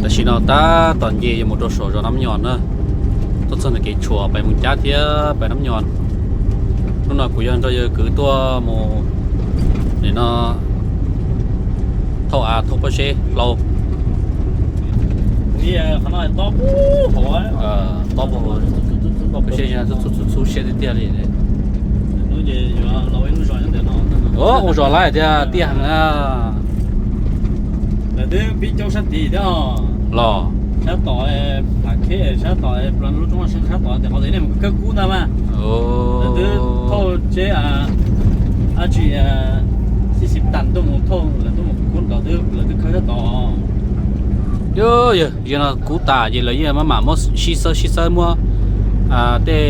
Tam sim no tab tom nce yuav mus rau saum zos Nab Nyos na, tuaj txog ntawm kev tshuam pem Moos Cab thiab pem Nab Nyos. Hnub no kuv yog nrog yawg kwv tuaj mus, nim no thauj av thauj pob zeb hlau. Tob, pob zeb txhub txhub siab tiag tiag li. Ua zos lawm tiag tiaj heev na. Lawv twb pib coob sab tid thiab los. Sab tom Phav Kheb, sab tom Plas lub roob Vaj Seeb sab tom tes qhov ntawd nej mus khawb kub ntag mas. Lawv twb thauj tsheb, ab tsi, xib xib tas tuaj mus thauj, lawv tuaj mus kub nrad twb, lawv twb khawb sab tod. Yog, yog no kub tas ces lawv yeej maj mam muab sib xawb sib xawb muab tej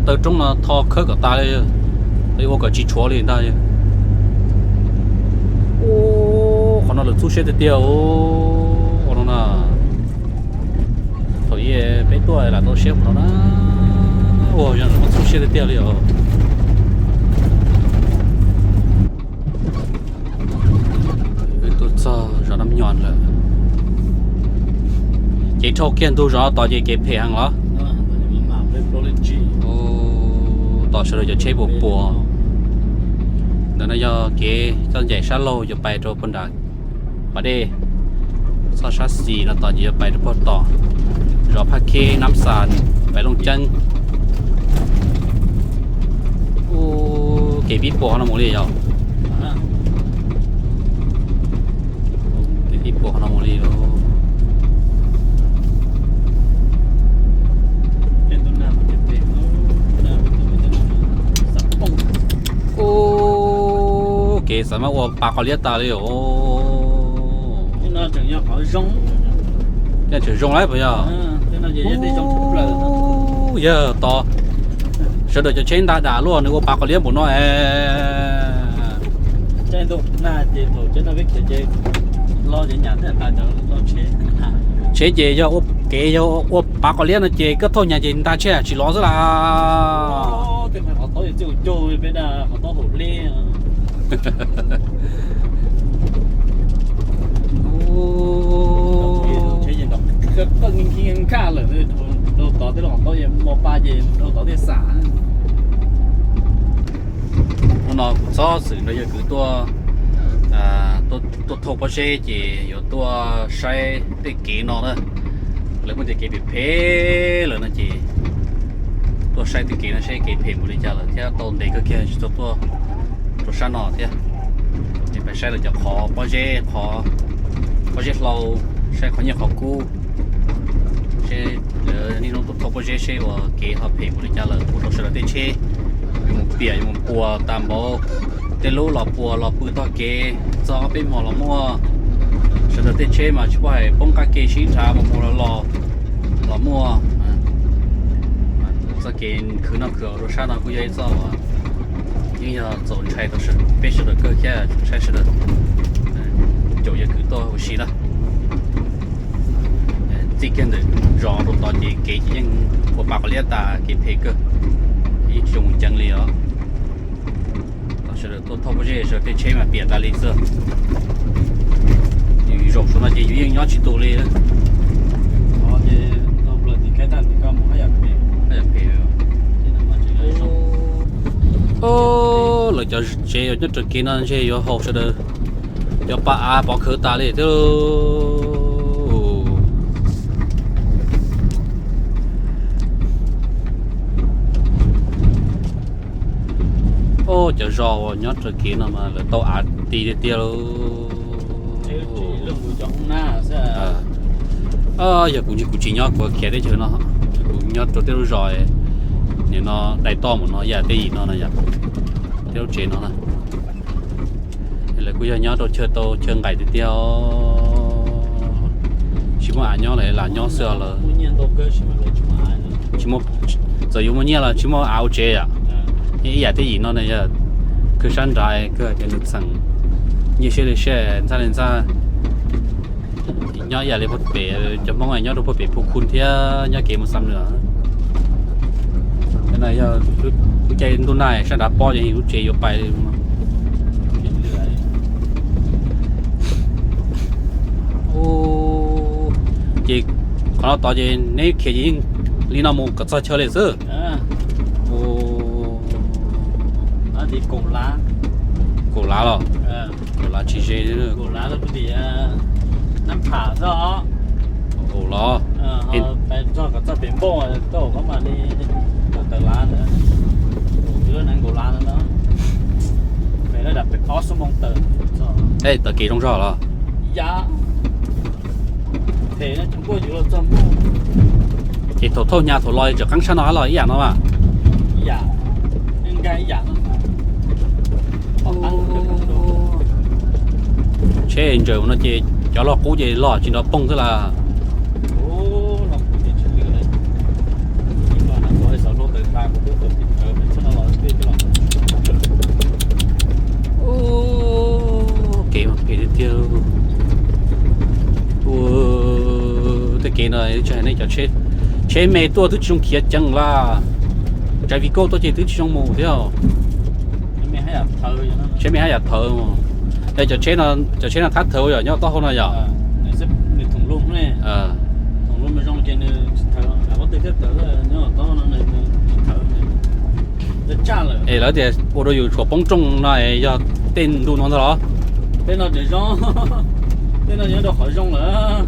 taw roob no tho khawb kom tas li, ua kom tsis tshuav li ntag. Qhov no lawv txhub siab tiag tiag no na. Thaum peb tuaj lam tau siab qhov no na. Ua yog lawv muab txhub siab tiag tiag li os. Tuaj txog zos Nab Nyos lawm. Ces dhau kiag ntug zos tod ces kev phem heev los? Tom sawv daws cov tsheb puas puas. Ntawm no yog kev txoj ncaim sab laug yuav pais rau puag nram pas dej. Txoj sab xis no tod ces yuav pais rau puag tom zos Phaj Kheb, Nab Xas, pais Looj Ceeb. Kev pib puas qhov no mus li yog. Kev pib puas qhov no mus li lauj. Kev xav mas ua pa qos liab tas li os. Tseem zoo lawm puas yog? Yog tod, sawv daws cov tsheb nta dam luaj nws ua pa qos liab npaum no es. Tsheb ces yog ua kev yog ua pa qos liab no ces koj thauj nyas ces nta tsheb tsis lov xwb las. Hnub no kuv txhob xwm nrog yawg kwv tuaj, tuaj thauj pob zeb ces yuav tuaj saib tej kev no na. Lawv muaj tej kev phem phem lawm no ces tuaj saib tej kev no saib kev phem mus li cas lawm thiab tau ntev kawg kiag tsis tau tuaj rau sab no thiab. Ces pais saib lawv cov qhov pob zeb, qhov pob zeb hlau, saib qhov nyiaj qhov kub, seb lawv niaj hnub tuaj thauj pob zeb seb ua kev ho phem mus li cas lawm ua rau sawv daws tej tsheb yuav mus piam yuav mus puas tas npaum. Tej lub los puas los pw tog kev txog ob peb hmos los muaj. Sawv daws tej tsheb mas tsis paub hais poob qab ke sib nrhav mus mus los los los muaj. Txoj kev khwv noj khwv haus rau sab no kuj yog ib txoj uas yeej yog txaus ntshai rau peb sawv daws kawg thiab txaus ntshai sawv daws. Caum yawg kwv tuaj ua si na. Txij kiag ntawm zos rau tod ces kev ces yeej ua pa qos liab tas kev phem kawg, yeej tsis zoo mus ceev li os. Sawv daws tuaj thauj pob zeb sawv daws tej tsheb mas piam tas li xwb. Zaum saum no ces yus yeej nyob tsis tus li. Lawv cov tsev nyob raws kev no ntshe yuav haum sawv daws cov pa av pov khawv tas li thiab. Cov zos uas nyob raws kev no mas lawv tau av ti tiag tiag lauj. Yog kuv, kuv tsis nyob, kuv khiav teb chaws no, kuv nyob rau tej lub zos nim no dai toj mus no yam tej yim no na yom, tej lub tsev no na. Lawv kuj yog nyob rau chaw tau chaw nqaim tiag tiag os. Tsis muaj av nyob los lam nyob xwb os lawm. Txawm yuav muaj nyiaj los tsis muaj av ua tsev yom. Ib yam tej yim no na yog kawg sab nrad kawg tias nws txheem nyiaj siab li siab ntxhab li ntxhab. Nyob ib yam li puag pem cov Hmoob nyob rau puag pem Phu Khu thiab nyob kev mus Xam Nuas. Yog lub caij ntuj nag sab nrad pob ces lub tsev yuav pais li. Ces qhov no tod ces neb khiav ces yeej li no mus kom txog chaw li xwb. Kaum lav los? Kaum lav tsis ze. Kaum lav los? Kaum lav. Txog kom txog pem npauj, txog mas li kaum tawm lav ntawd, kaum lav ntawd no. Pem lawv dam peb ob xuab moos tawm. Tawm kev zoo zog los? Yam Ces thaum thauj hnyav thaum los tseem qeeb tshaj no los ib yam no mas. Tsheb ntsaws no ces cov loj qub ces loj tsis nrov poog xwb las. Kev mas phem tiag tiag. Ua, tej kev no tsis hais nej cov tsheb me tuaj twb tsis zoo khiav ceev las. Tsaiv Vigo tuaj ces twb tsis zoo mus thiab. Tsheb me haj yam thawv. Cov tsheb no thab thawv yom, nyob taub hau no yom. Es lawv tias ua rau yus tshuav poob rooj no es yog tej ntu no ntag los? Tej no tseem zoo, tej no nyob rau qhov zoo lawm.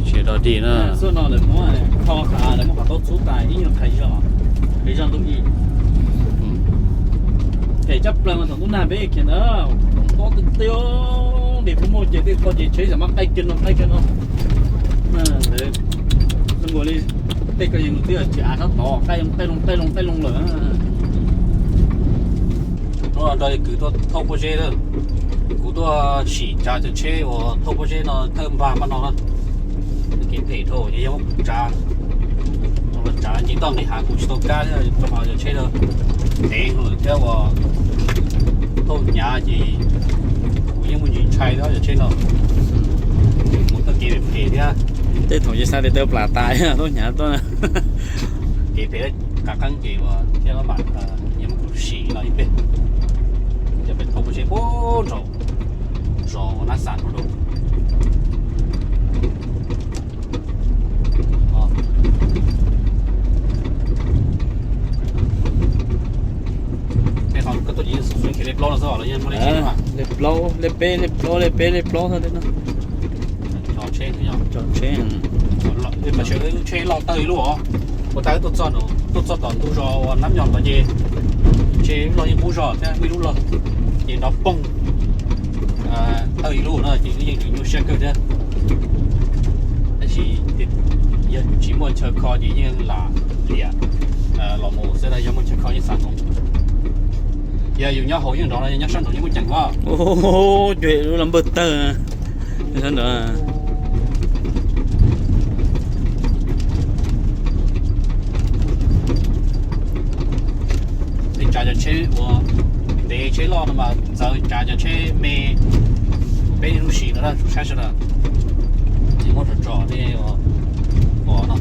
Siav rog dig na. Xub no lawv muab kho tas, lawv muab qhov taub txhub tas ib nyuag qhais zog, qhais zog ntuj ib. Phem tshaj plaws mas thaum ntuj nag peb khiav ntawd, tob tiag tiag, nres puas muaj ces tej ko ces tsheb xam mab qaij kiag no qaij kiag no. Lawv zoo nkaus li tej ko yeej twb tsis av sab tod, qaij loo qaij loo qaij loo qaij loo lawm. Hnub no nrog kwv tuaj thauj pob zeb, kuv tuaj sim tsav cov tsheb uas thauj pob zeb no thawj npag npaj no na. Kev phem dhau, yog muab kuv tsav, tsav nce toj nqis hav kuv tsis tau kab thiab, rau qhov cov tsheb no ntev lawm thiab uas thauj hnyav ces kuv yeej muaj ntsis ntshai thiab cov tsheb no. Mus txoj kev phem phem thiab. Tej thaum ces xav tias tawv plam tas thauj hnyav tuaj. Kev phem, qab qeeb ces uas thiab mam yog muab kuv sim no ib pliag. Yog peb thauj pob zeb puag nraum zos uas nab xam no rau. Tej qhov koj tuaj ces yeej xub khiav lej plaub no xwb los yeej muaj lej tsheb mas. Lej plaub lej peb lej plaub lej peb lej plaub xwb tej no. Cov tsheb, cov tsheb, lub tsheb loj tawg ib lub os. Ua tas tuaj txog, tuaj txog tom ntug zos uas nab nyo tod ces tsheb loj yeej qub zog thiab muaj ib lub loj ces nrov poog tawg ib lub no ces yeej tseem nyuaj siab kawg thiab. Tab sis yog tsis muaj chaw kho ces yeej lam liam los mus xwb, yog muaj chaw kho yeej xav mus. Yog yus nyob hauv yeej nrov no, nyob sab nraud yeej muaj ceem os. Cuag lub los npawg tawg sab nraud. Peb tsav cov tsheb uas ntev, tsheb loj no mas txawv, tsav cov tsheb me, peb niaj hnub sim no na, saib sawv daws. Ces muab tso tso tej pos no.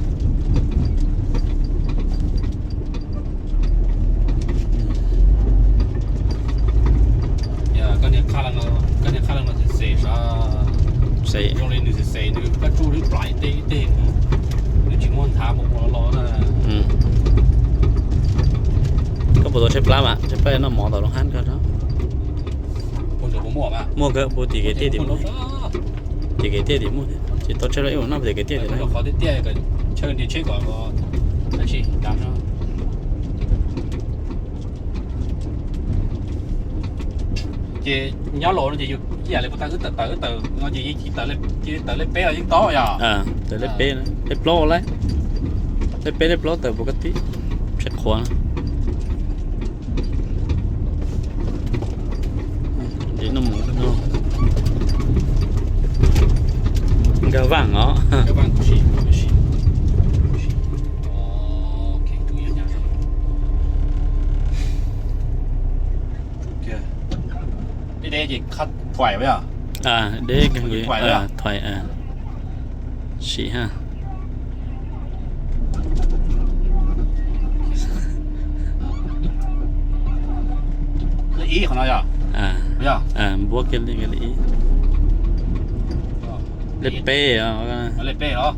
Koj niag qhab leej no, koj niag qhab leej no xes xes sav, zoo li nws xes xes nws kab tsuj lub plam ib teg ib teg, nws tsis muaj nthav mus mus los los na. Koj puas tau tsheb plab mas, tsheb plab noj mov tom lub hab koj. Muaj kawg, puas tim kev tiaj tim muaj, tim kev tiaj tim muaj, tsis tau tsheb loj ib mus noj tim kev tiaj tim lawm. Qhov tiaj tiaj, chaw nres tsheb kom dab tsi dav no. Ces nyob laus no ces yus ib yam li puas tas wb tawm tawm wb tawm no ces yeej cia li tawm lej peb los yeej tau yom. Tawm lej peb, lej plaub lawm, lej peb lej plaub tawm puas koj tib tsheb qhuav. Nkag vaj os. Deb deb ces qhab thuaim, deb thuaim, sim ha. Ib qhov no yog, npuab kiag li ib, lej peb, lej peb os.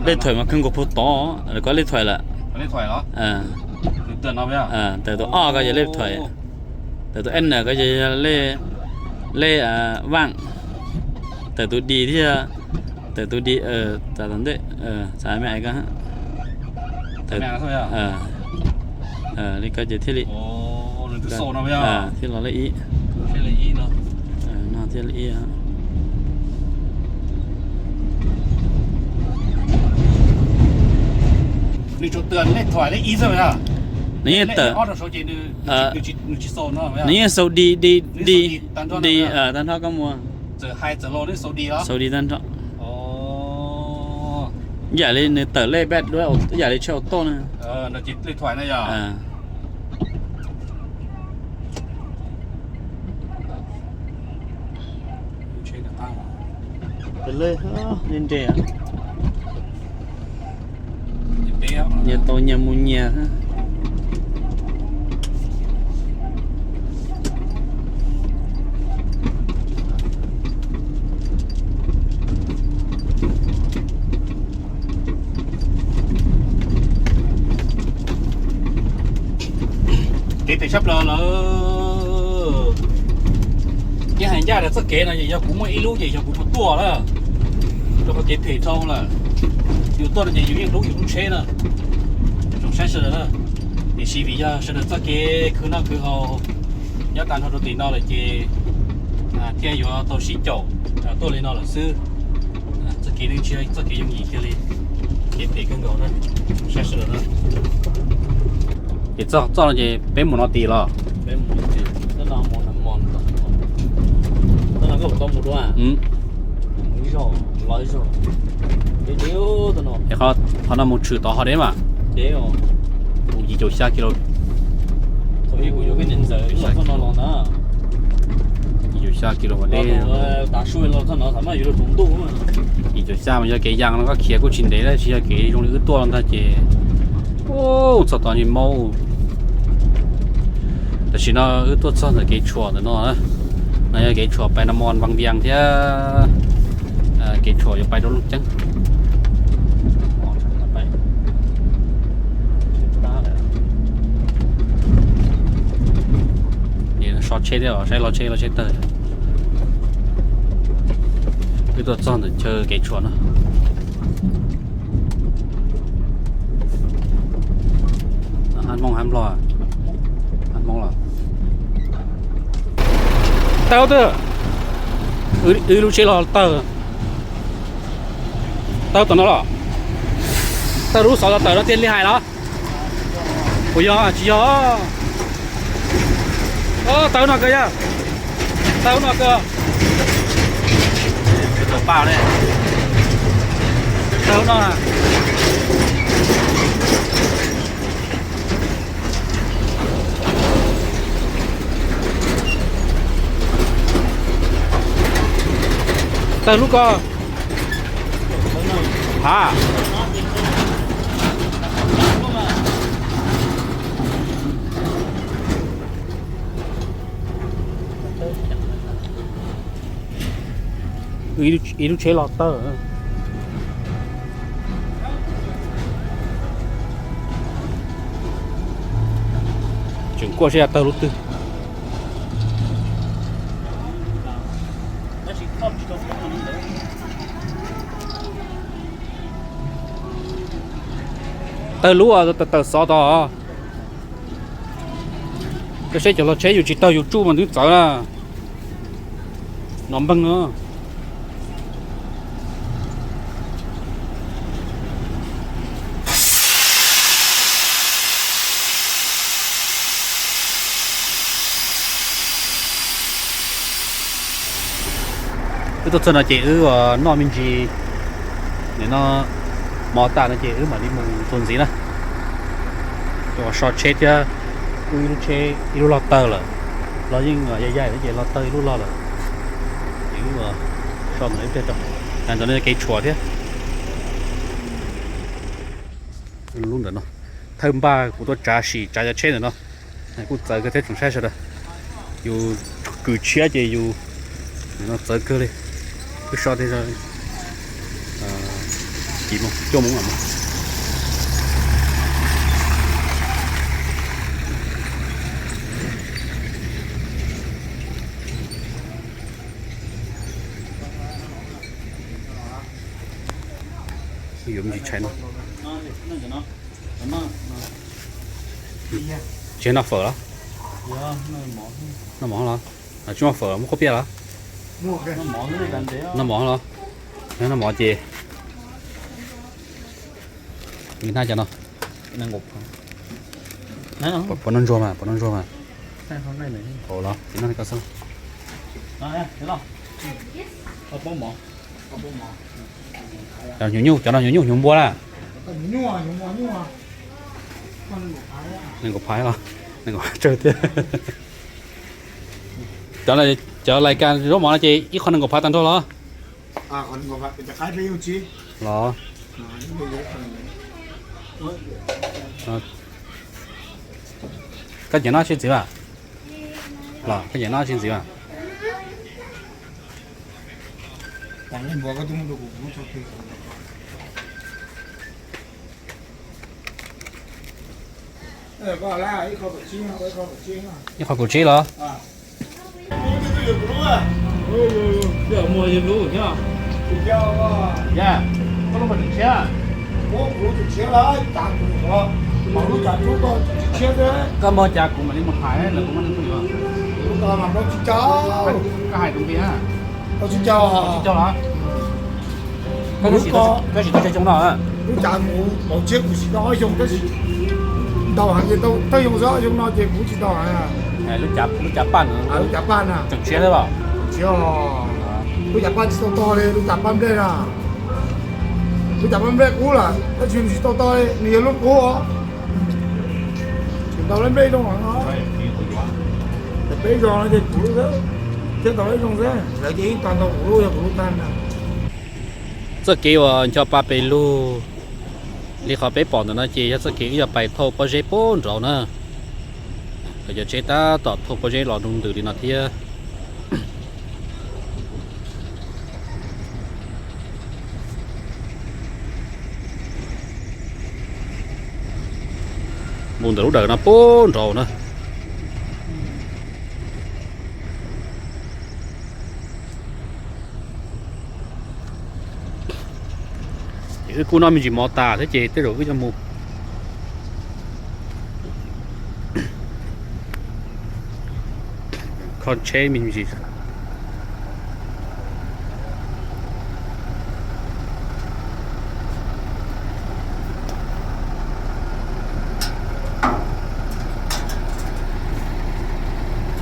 Lej thuam mas kawg nkaus puag tod, lawv koj lej thuam lawm. Tawm tus ob ko yog lej thuam, tawm tus N ko yog lej, lej vaaj, tawm tus D thiab, tawm tus D, txav tom ntej, txav me ko, li ko ces thiaj li, thiaj los lej ib, no thiaj li ib. Nws yeej tawm, nws yeej xaus D, D, D, D tag nrho koj mus, xaus D tag nrho. Yam li nws tawm lej peb duab, yam li tsheb auto na. Nyias tau nyias mus nyias. Kev phem tshaj plaws lawm. Yeej hais ncaj tias txoj kev no ces yog kuv muaj ib lub ces yog kuv mus tuaj lawm, rau qhov kev phem dhau lawm. Yus tuaj no ces yus yeej hlub yus lub tsheb na, zoo saib sawv daws na. Tiam sis vim yog sawv daws txoj kev khwv noj khwv haus nyob tag nrho rau tim no lawm ces thiaj yuav tau sib caum tuaj li no lawm xwb. Txoj kev yeej tsis yog txoj kev yooj yim kiag li, kev phem kawg nkaus na, saib sawv daws na. Ces txoj, txoj no ces peb mus no tim los? Es qhov no mus tshwm tod ho deb mas, yim caum xya kilo. Yim caum xya kilo mas deb. Yim caum xya mas yog kev yas no koj khiav kuj tsis ntev, tsis yog kev zoo li wb tuaj ntag ces. Txog tod ni maub. Tam sim no wb tuaj txog ntawm kev tshuam ntawm no, no yog kev tshuam Panama Vaj Viam thiab kev tshuam yuav pais rau Looj Ceeb. So tsheb thiab, saib los tsheb, los tsheb tawg. Wb tuaj txog ntawm chaw kev tshuam no. Hab Hmoob hab Nplog, hab Hmoob los tawg twb, wb lub tsheb los tawg, tawg tom no los, tawg lub xov los tawm no thiaj li hais los. Puas yog tsis yog? Tawg no kawg yog, tawg no kawg, tawg no. Tawg lub ko. Ha, ib lub tsheb los tawg. Tseem kuaj saib tawg lub twg. Tawg lub, tawm xov tod. Koj saib cov los tsheb yus tsis tawg yus tsuj mas twb txawv na. No npeeg no. Wb tuaj txog no ces wb ua noj me ntsis, nim no mov tas no ces wb mam li mus txuas ntxiv na. Ua so tsheb thiab, wb ib lub tsheb ib lub log tawg lawm, los yeej yaig yaig ces log tawg ib lub log lawm. Ces wb ua so ntawm no ib pliag tso, ntawm no kev tshuam thiab. Lub ntawm no. Thawj npaj kuv tuaj tsav sim tsav cov tsheb ntawm no, kuj txawv kawg thiab tsoom saib sawv daws. Yus kws tshiab ces yus txawv kawg li. Wb so tej cuaj moos. Yuav me ntsis tshais no. Tsis noj fawm los? Noj mov los? Tsis muaj fawm muaj khaub piaj los? Noj mov los? Noj mov ces hnab cov no. Puas noj ntsuag mas, puas noj ntsuag mas? Cov no hnyuv nyuj, cov no hnyuv nyuj hnyuv npua na. Nees nkaum phav los? Nees nkaum phav tsawg thiab. Cov lais kas zaub mov no ces ib qho nees nkaum phav tag nrho los? Los? Koj nyiam noj tsheb ntxiv mas? Los koj nyiam noj tsheb ntxiv mas? Ib qho kaum tsib los? Koj muag cas kuv mam li mus hais lawv kuv mam li mus hais. Koj hais tus nqi na. Koj tsis tau tsawg xyoo no. Lub cav kuv pauv tshiab kuv sim tau ob xyoo tab sis ntau heev ces thawj xyoo xwb, ob xyoo no ces kuv tsis tau heev. Lub cav paj, lub cav paj na. Tseem tshiab thiab los? Lub cav paj tsis tau tog li, lub cav paj nplej na. Lub cav paj nplej kub lawm tab sis nws tsis tau tog li, nws yog lub kub os. Tsis tau lub nplej zoo no. Peb zos no ces kuv lub xwb, thiab tau lub zoo xwb, lawv ces yeej tau ntau kuv lub, yog kuv lub tag na. Txoj kev uas ncho pa pes lug li qhov peb pom ntawm no ces yog txoj kev wb yuav pais thauj pob zeb puag nraud na. Cov tsheb tab tom thauj pob zeb los nroo ntws li no thiab. Mus ntawm lub dawm no puag nraud na. Ces wb kuj noj me ntsis mov tas thiab ces tej zaum wb yuav mus kho tsheb me ntsis.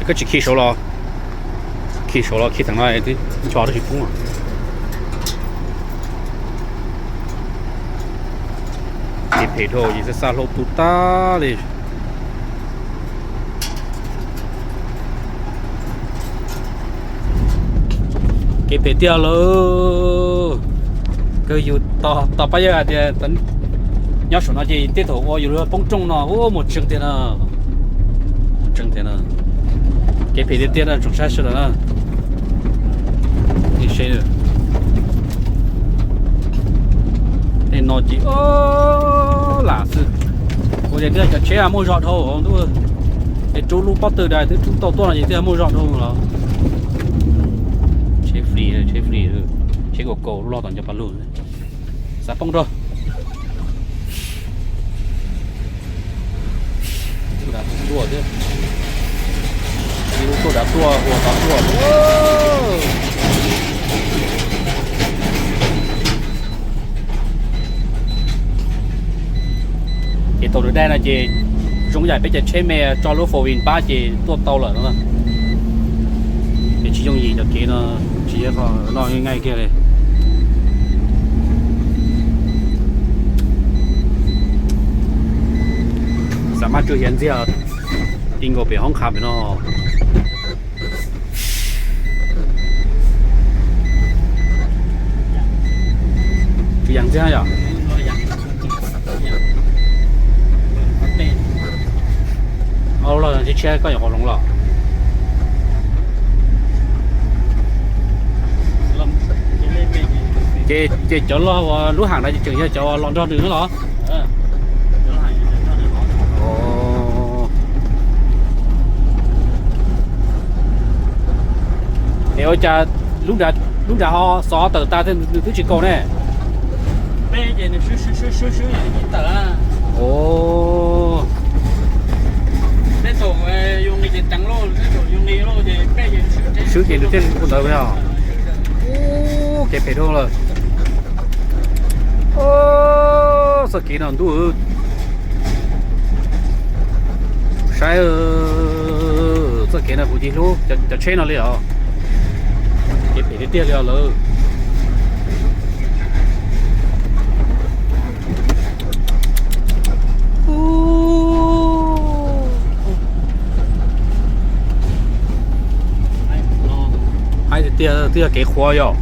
Koj tsis khi saud los? Khi saud los khi thaum no twb ncho twb tsis poob. Kev phem dhau ces xa xa hlau tu tag li. Kev phem tiag lauj. Kawg yus tos pab yawg hais tias nyob saum no ces tej thaum ua yus poob rooj no ua mus tseeb tiag na. Mus tseeb tiag na. Kev phem tiag tiag na tsoom saib sawv daws na. Tej no ces lam xwb. Ua tias twb cov tsheb muaj zog dhau ntuj, es rub lub pob tw da twb rub tau tuaj no ces twb muaj zog dhau los. Tsheb free, tsheb free, tsheb kaus kaus lub loj tom nco pas lug. Xav poob rau. Tuaj dav tuaj thiab. Ib lub tuaj dav tuaj ua dav tuaj. Ces thaum lawv dai no ces zoo yam peb cov tsheb me tso lub four wheel pab ces tuaj tau lawm no. Ces tsis yooj yim cov kev no, tsis yog qhov no nqaij kiag li. Xav maj tsuag hiav ntxiag ti nkaus pem hoob qha pem no. Tsis yam ntxiag yom? Koj nyuam qhuav hloov los. Ces, ces cov loj uas lub ham ntawd ces tseem yog cov los nrog nws no los? Es ua cas lub nrad ho xov tawm tas thiab nws twb tsis kaus ne? Swb ces nws thiaj ua ntawd os. Ub, kev phem dhau lawm. Txoj kev no ntuj. Saib, txoj kev no kuv tsis hlub cov tsheb no li os. Kev phem tiag tiag li os lawm. Haib tiag tiag, twb yog kev qhuav yom.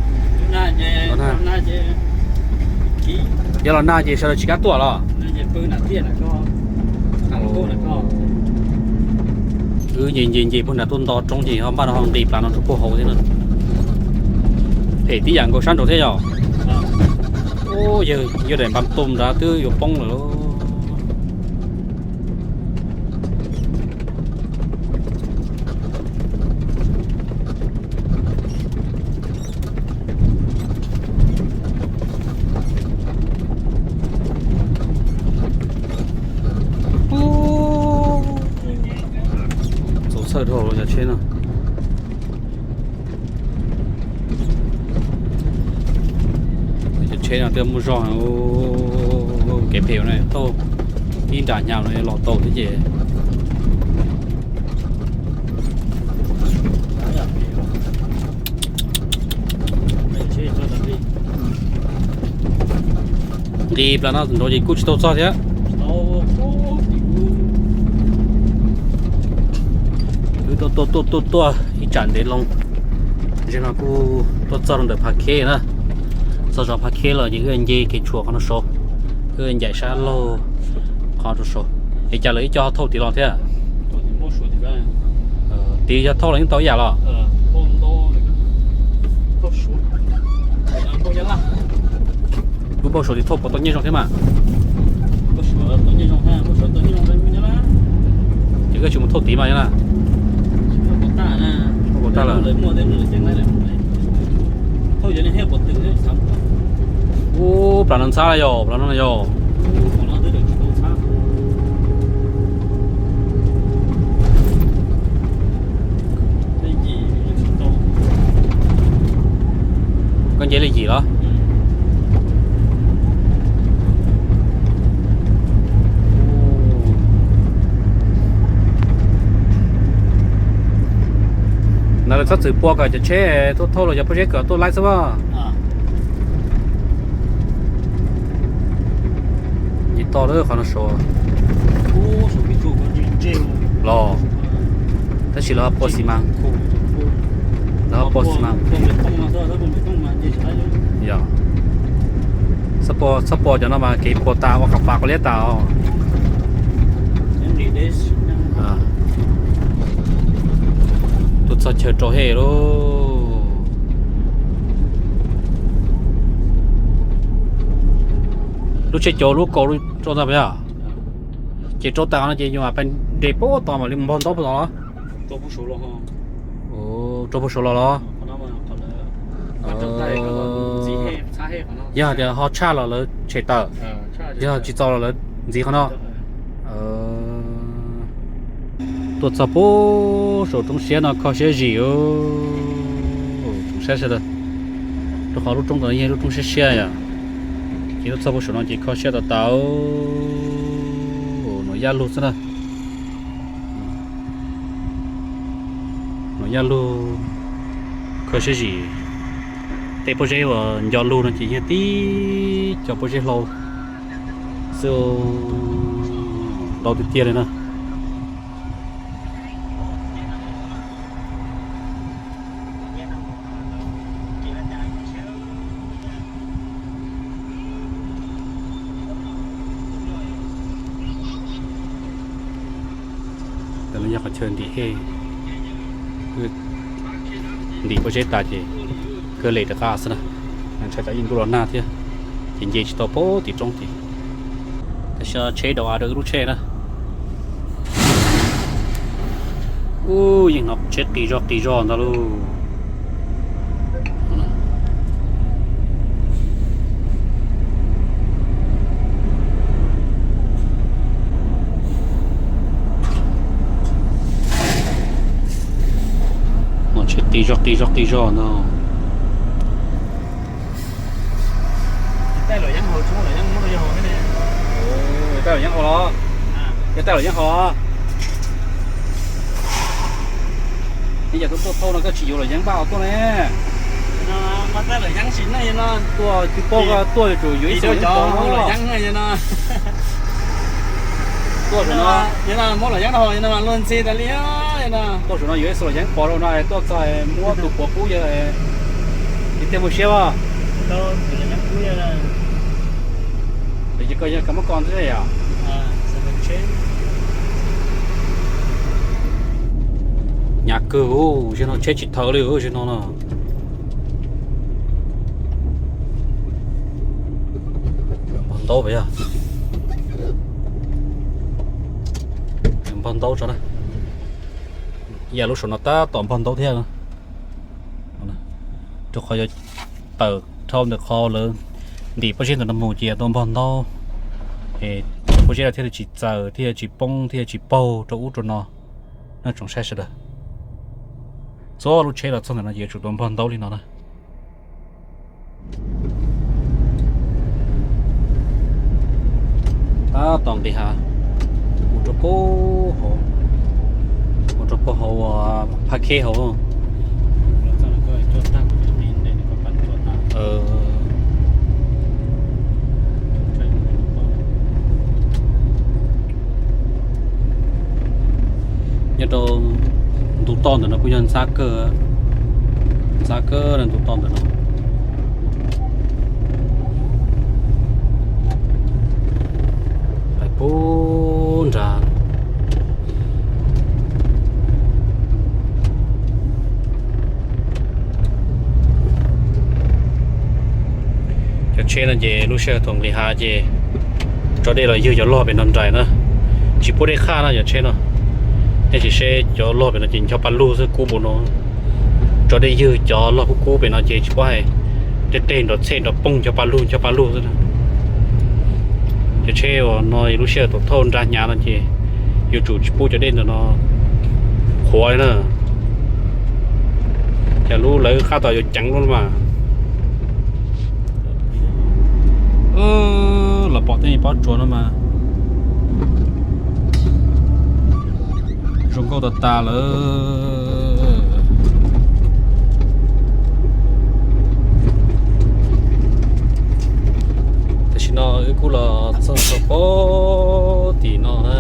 Yog los nag ces sawv daws tsis kam tuaj los? Wb nce nce nce puag nram tuaj nto roob ces ho npaj no ho nqis plas no rau puag hauv thiab na. Phem tib yam nkaus sab nraud thiab yom. Ub, yawg, yawg daim npas tum nrad twb yuav poob lawm. Txaus txhawj dhau cov tsheb no. Cov tsheb no twb muaj zog, kev phem no tau ib nra hnyav no los tau thiab ces. Nqis plas no nraud ces kuj tsis tau txog thiab. Wb tuaj tuaj tuaj tuaj ib tsam ntev loo, zaum no kuj tuaj txog rau ntawm Phav Kheb na. Txog zos Phav Kheb lawm ces wb nce kev tshuam qhov no saud, wb ncaim sab laug qhov rau saud. Es cas lawv ib co thauj tid los thiab? Tid yog thauj los yeej tau ib yam los? Wb npau suav tid thauj puas tau nyiaj zoo thiab mas? Ces koj tsis mus thauj tid mas nyob na. Thauj kom tag lawm. Ub, plas no ntxhab la yog, plas no yog. Koj nce li yim los? Ntawd lawv txhob txwm pua kom cov tsheb tuaj thauj los yog pob zeb kom tuaj laib xwb mas. Nce toj lawm qhov no saud los, tab sis lawv ho pua xi mas, lawv ho pua xi mas. Yog, txhob pua, txhob pua cov no mas kev pua tas ua qas pas kua liab tas os. Tuaj txog chaw rau hem lauj. Lub tsheb cav lub kaus rau ntag puas yog? Ces rau tas no ces yus mam pais nres puag tom mam li npog ntaub puag tom los. Rau puag saud los los? Yog tias ho tshaj los lawv tshem tawm, yog tsis txaus los lawv ntxiv qhov no. Tuaj txog puag saum roob siab no kho siab zim, tsoom saib sawv daws, rau qhov lub roob ntawd yeej lub roob siab siab yom. Ces tuaj txog puag saum no ces kho siab tas tas, nuam yaj lug xwb na. Nuam yaj lug, kho siab zim. Tej pob zeb uas nco lug no ces yog tib co pob zeb hlau xwb, ntau tiag tiag li na. Tam Yog qhov chaw ntim hej, ntim pob zeb tas ces kawg lem rov qab xwb na. Ntshai tsam yeej ntuj los nag thiab, ces nce tsis tau pem tim roob tid. Tam sim no tsheb daus av rau wb lub tsheb na. Ub, yeej hnov tsheb qis zog qis zog ntag lauj. Hnov tsheb qis zog qis zog qis zog no. Yog tais luam yeeb haus los? Yog tais luam yeeb haus los? Yog tuaj tuaj thauj no koj tsis yuav luam yeeb npaj tuaj ne? Tuaj tsis paub koj tuaj yuav tsum yuav ib tug luam yeeb pov. Tuaj no, muab luam yeeb rau no luag ntxhi tas li. Tuaj saum no yuav ib tug luam yeeb pov rau no, tuaj txog muab tus puav pub yawg, ib tiag muaj siab as. Ces koj yog koj muab koj ntxhi yom? Hnyav kawg, zaum no tsheb tsis thaws li zaum no na. Npog ntaub yog, npog ntaub tso na. Yam lub saum no tab tom npog ntaub thiab. Rau qhov yuav tawm dhau ntawm qhov lawv ntim pob zeb ntawm no mus ces yuav tau npog ntaub, es pob zeb no thiaj li tsis txaws thiaj tsis poob thiaj tsis paug rau ub rau no. Nej tsoom saib sawv daws, txhua lub tsheb los txog ntawm no ces yuav tsum tau npog ntaub li no na. Tab tom nqis hav mus rau puag hauv, mus rau puag hauv uas Phab Kheb hauv. Nyob rau ntu toj ntawm no kuj yog ntxab kawg, ntxab kawg ntu toj ntawm no. Pais puag nrad. Cov tsheb no ces lub sij hawm thaum nqis hav ces tso dej los ywg cov log pem no nraim na, tsis pub dej qhaj na cov tsheb no. Nej sim seb cov log pem no ces ncho pa lug xwb kub npaum no. Tso dej ywg cov log kub kub pem no ces tsis pub hais tej teg nrov txhej nrov poog ncho pa lug ncho pa lug xwb na. Cov tsheb uas no lub sij hawm thaum thauj nra hnyav no ces yuav tsum tsis pub cov dej ntawm no qhuav li na. Cas lub lawv qab tom yuav ceev lub mas. Los pom tej pob tsuas no mas zoo nkauj tas tas lawm. Tam sim no wb kuj los txog rau pem tim no na,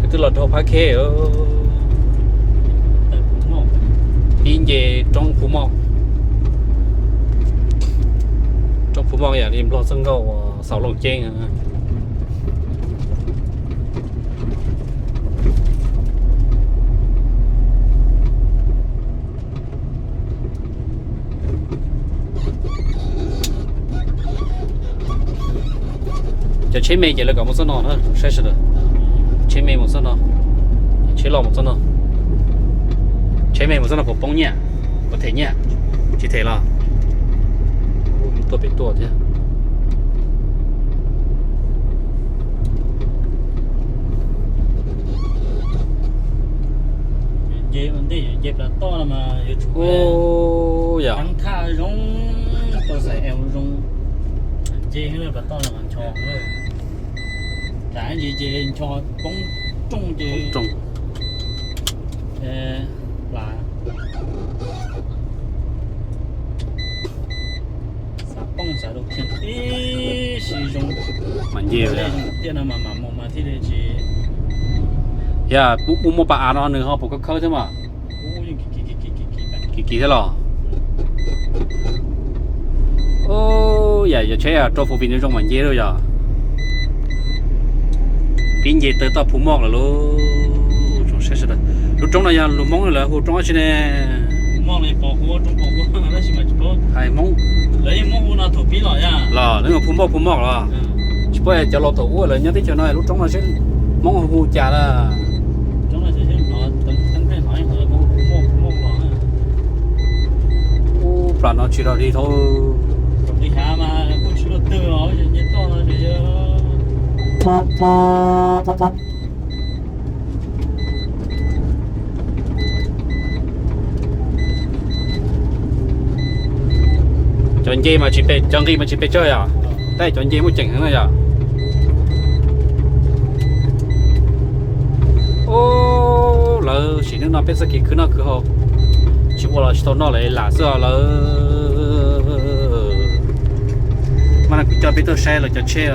wb twb los dhau Phab Kheb, pib nce roob Phu Moj. Roob Phu Moj yam li Nplog txoj nkauj uas xaus Looj Ceeb. Cov tsheb me ces lawv kom mus txoj no na saib sawv daws. Tsheb me mus txoj no, tsheb loj mus txoj no. Tsheb me mus txoj no puas poob nyiaj, puas them nyiaj? Tsis them los? Tuaj pem tuaj thiab. Nce ua ntej yuav nce plas toj no mas yuav tsum yam thaj zoo, tau xaim es zoo. Nce plas toj no mas ncho, lam nce ces ncho poob rooj ces plas xav poob xav rau khian tib si zoo. Mas nce tiaj no mas mam mus mas thiaj li tsis. Yog muaj muaj pas av no nws ho puas khawb khawb thiab mas. Kis kis thiab los? Yam yog tsheb rau Phu Vim zoo mas nce lawm yog. Pib nce tawm toj Phu Moj lawm lauj, tsoom Saib sawv daws, lub roob no yog lus Hmoob lawv hu roob dab tsi ne? Hais Hmoob los lawv hu Phu Moj Phu Moj los? Tsis paub cov laus thaum ub lawv nyob teb chaws no lub roob no seb Hmoob hu cas na. Ub, plas no tsis rog li thaub. Cov nce mas tsis pes, cov nqis mas tsis pes tsawg yom? Tab cov nce muaj ceem heev na yom? Ub, lawv sim neej no peb txoj kev khwv noj khwv haus tsis ua los tsis tau noj lawm lam xwb os lawv. Mas no kuv coj peb tuaj saib lawv cov tsheb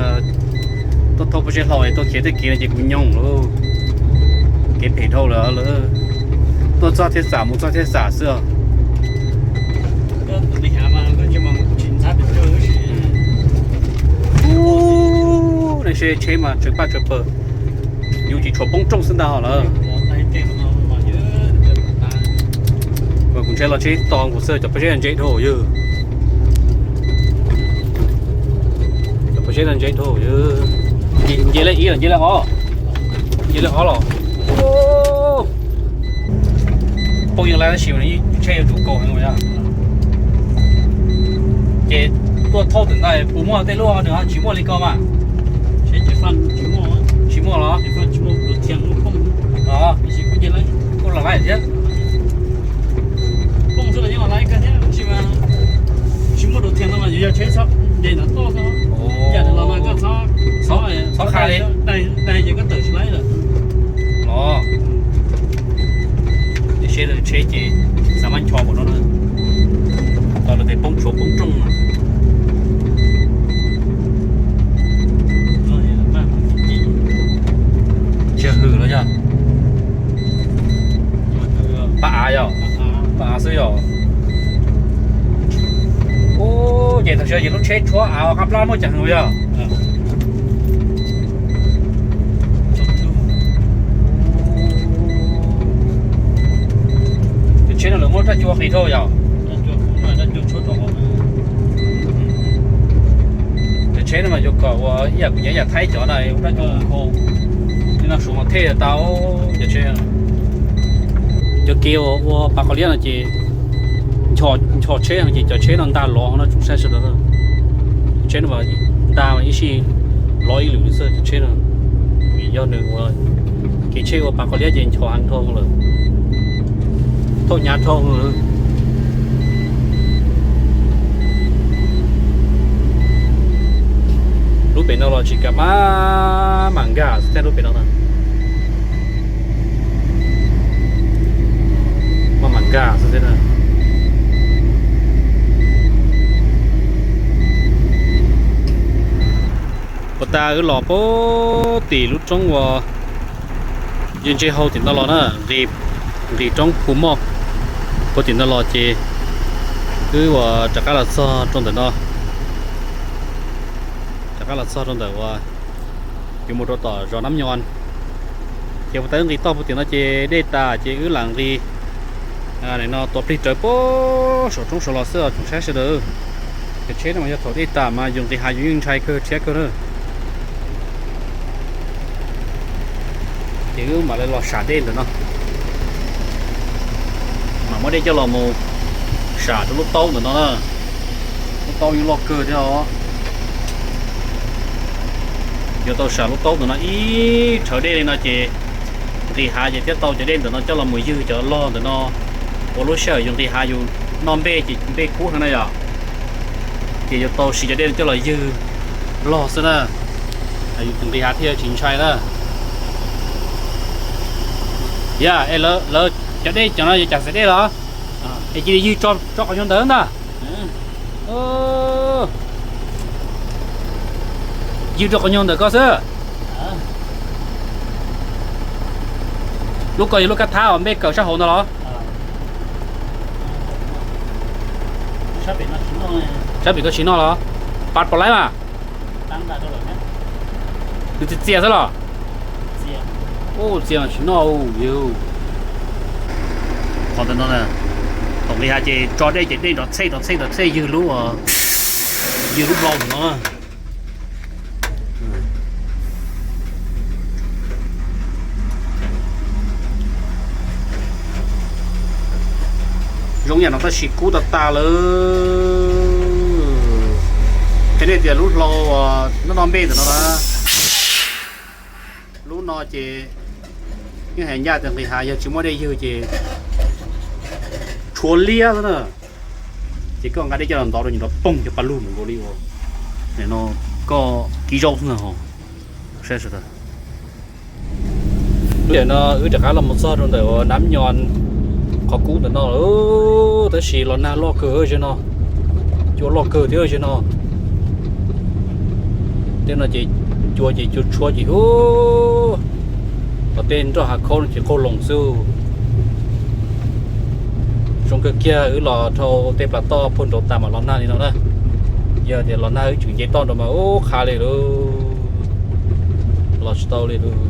tuaj thauj pob zeb hlau tuaj khiav tej kev no ces kuv nyoog lauj. Kev phem dhau lawm lawv. Tuaj txog thiaj xam mus txog thiaj xam xwb os. Ub, nej saib tsheb mas tsawv paj tsawv pawg, yus tsis tshuav poob rooj xwb ntag hos lawm. Kuv ntshai los tsheb to nkaus xwb, cov pob zeb ntse dhau yawg. Cov pob zeb no ntse dhau yawg. Nce leej ib los nce leej ob? Nce leej ob los? Poob yeej lawm tab sis tsheb yuav tsum kaus heev. Ces tuaj thauj twm ntawd puas muaj tej lub nws ho tsis muaj li ko mas? Tsis muaj los? Kuj los laij thiab. Tsis muaj dua thiab no mas yog tsheb txhob nce ntawd tuaj xwb. Txhob qha li. Los, seb tsheb ces xav maj ncho npaum no na, tau lawv tes poob tshuav poob rooj no. Tsis hwm los yog pab av yog, pab av xwb yog. Ub, ces tam sim no ces lub tsheb tshuab av qab plab muaj ceem heev yog. Cov tsheb no lawv muab raj cua qis dhau yog. Cov tsheb no mas yuav kom ua ib yam kuv nyiam ib yam Thaib cov na, raj cua khau li no suav mas thej tau cov tsheb. Cov kev uas ua pas qos liab no ces ncho tsheb no ces cov tsheb no ntag lov no tsoom saib sawv daws. Tsheb no mas ntag mas ib sij lov ib lwm li xwb cov tsheb no. Vim yog nws ua kev tsheb ua pas qos liab ces ncho heev dhau lawm, thauj hnyav dhau lawm. Lub pem no los tsis kam, maj mam nkag xwb thiab lub pem no na. Maj mam nkag xwb thiab na. Puag ta wb los puag tim lub roob uas ntse ntse hau tim no los na, nqis roob Phu Moj puag tim no los ces wb uas rov qab los txog rau ntawm no, rov qab los txog rau ntawm uas yuav mus rau tom zos Nab Nyo. Ces puag ta wb nqis toj puag tim no ces dej tas ces wb lam nqis no tuav plig rawv puag saum roob saud los xwb os tsoom saib sawv daws. Cov tsheb no mas yog thaum dej tas mas yus nqis hav yus yeej ntshai kawg rhiab kawg na. Ces wb mam li los sam dej ntawm no, mam muab dej coj los mus sam rau lub taub ntawm no na. Lub taub yeej loj kawg thiab os. Yuav tau sam lub taub ntawm no ib rhawv dej li no ces nqis hav ces thiaj tau cov dej ntawm no coj los mus ywg cov log ntawm no. Ua lub sij hawm yus nqis hav yus noj npej ces npej kub heev na yom, ces yuav tau siv cov dej coj los ywg log xwb na. Yus nqis hav thiaj tsis ntshai na. Yog es lawv cov dej cov no yog cov xav dej los? Es cia li ywg tso qhov nyuag ntawd ntag. Ywg rau qhov nyuag ntawm ko xwb. Lub ko yog lub kab thab uas npej kawm sab hauv ntawd los? Sab pem ko tsis noj los? Pas pom laib mas. Nws txias txias xwb los? Txias tsis noj yawg. Qhov ntawm no, thaum nqis hav ces tso dej ces dej nrov txhej nrov txhej nrov txhej ywg lub, ywg lub hlau ntawm no. Zoo yam no tab sis kub tag tag lawm. Qhia nej tias lub hlau noj noj npej ntawm no na, lub no ces yeej hais ncaj tias nqis hav yog tsis muaj dej ywg ces tshuav liab xwb na. Ces koj nqa dej coj los ntov rau nws nrov poog cov pa lug nkaus li uas no koj kib zaub xwb na ho. Saib sawv daws, lub caij no wb rov qab los mus txog rau ntawm uas nab nyo qhov kub ntawm no lawm, tab sis los nag loj kawg ze no, cua loj kawg thiab ze no. Tej no ces cua ces cua tshuab ces hu, los tej nroj hav khaub no ces qaug loos xwb. Zoo kawg kiag wb los dhau tej plas toj puag nraud tas mam los nag li no na. Yog tias los nag wb tseem nce toj nraud mas ub qha li lawm, los tsis tau li lawm.